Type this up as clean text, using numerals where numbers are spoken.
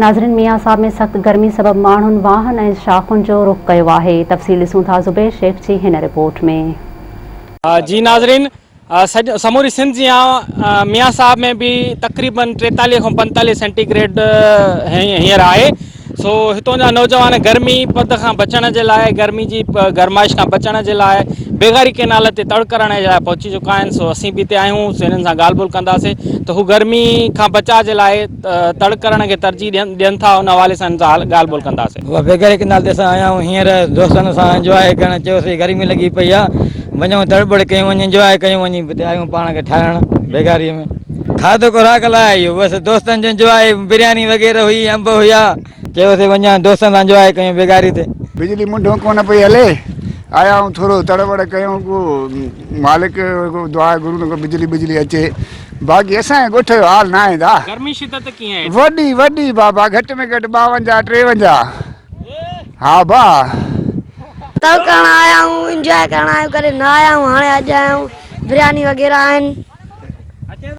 ناظرين ميان صاحب ۾ سخت گرمي سبب ماڻهن واهن ۽ شاخن جو رخ ڪيو آهي تفصيل ڏسون ٿا زبير شيخ جي هن رپورٽ ۾. جي ناظرين سموري سنڌ جيان ميان صاحب ۾ به تقريبن 43 کان 45 سينٽي گريڊ هينئر آهي سو هتون جا نوجوان گرمي پد کان بچڻ جي لاء گرمي جي گرمائش کان بچڻ جي لاء بيگاري ڪينال تي تڙ ڪرڻ جي لاء پهچي چڪا آهن سو اسين به هتي آهيون سو هنن سان ڳالهه ٻولهه ڪنداسين ته هو گرمي کان بچاء جي لاء تڙ ڪرڻ کي ترجيح ڏين ٿا ان حوالي سان هنن سان ڳالهه ٻولهه ڪنداسين. اها بيگاري ڪينال تي اسان آيا آهيون هينئر دوستن سان انجواء ڪرڻ چيوسين گرمي لڳي پئي آهي وڃون تڙ ٻڙ ڪيون وڃي انجواء ڪيون وڃي هتي آيون پاڻ کي ٺاهڻ بيگاري ۾. کاڌو خوراڪ لاء اهو بس دوستن جو انجواء برياني وغيره هئي انب هيا چيوسين وڃان دوستن سان انجواء ڪيون بيگاري تي. بجلي منڍو ڪونه پئي هلي آيا آهيون ٿورو تڙ وڙ ڪيون ڪو مالڪ ڪو دعا گهرون ته ڪو بجلي بجلي اچي باقي اسان جي ڳوٺ جو حال ناهي دا. گرمي شدت ڪيئن آهي؟ وڏي وڏي بابا گهٽ ۾ گهٽ 52 53 ها با. تڙ ڪرڻ آيا آهيون انجواء ڪرڻ آيا آهيون ڪڏهن نه آيا آهيون هاڻي اڄ آيا آهيون برياني وغيره آهن.